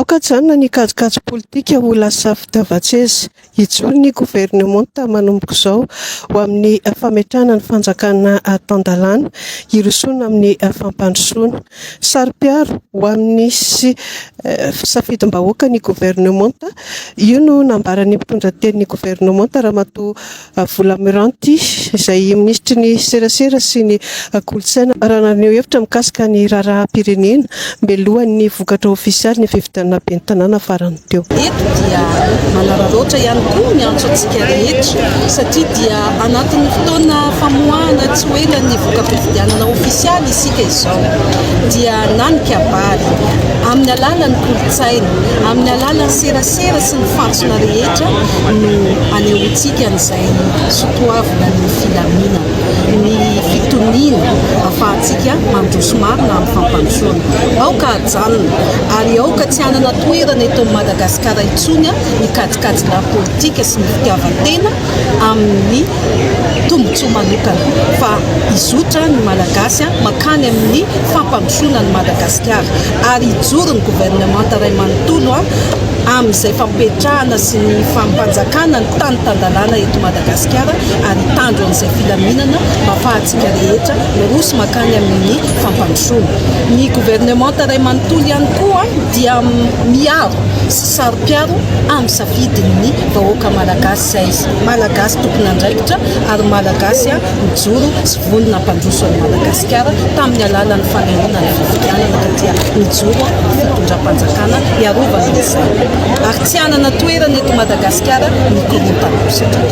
Aoka hajanona ny kajikajy politika ho lasa fitiavan-tseza. Hijoro ny governemanta manomboka izao ho amin'ny fametrahana ny fanjakana tan-dalàna, hirosoana amin'ny fampandrosoana. Saro-piaro ho amin'ny safidim-bahoaka ny governemanta. Io no nambaran'ny mpitondra tenin'ny governemanta Ramatoa Vola Miranty izay minisitry ny serasera sy ny kolontsaina raha naneho hevitra mikasika ny raharaham-pirenena mialohan'ny vokatra ofisialy ny fifidianana ben'ny tanàna farany teo. Eto dia manararaotra ihany koa miantso antsika rehetra satria dia anatin'ny fotoana famoahana tsy ho ela ny voka-pifidianana ofisialy isika izao dia na ny kabary amin'ny alalan'ny kolontsaina, amin'ny alalan'ny serasera sy ny fantsona rehetra no anehoantsika an'izay soatoavina ny filaminana, ny fitoniana ahafahantsika mandroso marina amin'ny fampandrosoana. Aoka hajanona ary aoka tsy hanana toerana eto amin'i Madagasikara intsony ny kajikajinà politika sy ny fitiavan-tena amin'ny tombontsoa manokana fa hizotra ny Malagasy mankany amin'ny fampandrosoana an'i Madagasikara ary hijoro ny governemanta iray manontolo amin'izay fampetrahana sy ny fampanjakana ny tany tan-dalàna eto Madagasikara ary hitandro an'izay filaminana mba afahantsika rehetra miroso mankany amin'ny fampandrosoana. Ny governemanta iray manontolo ihany koa dia miaro sy saro-piaro amin'ny safidin'ny vahoaka Malagasy izay Malagasy tompon'andraikitra ary Malagasy mijoro sy vonona hampandroso an'i Madagasikara tamin'ny alalan'ny fanehoana ny fifidianana ka dia mijoro ny fitondram-panjakana hiarovana an'izay ary tsy hanana toerana eto Madagasikara ny korontana.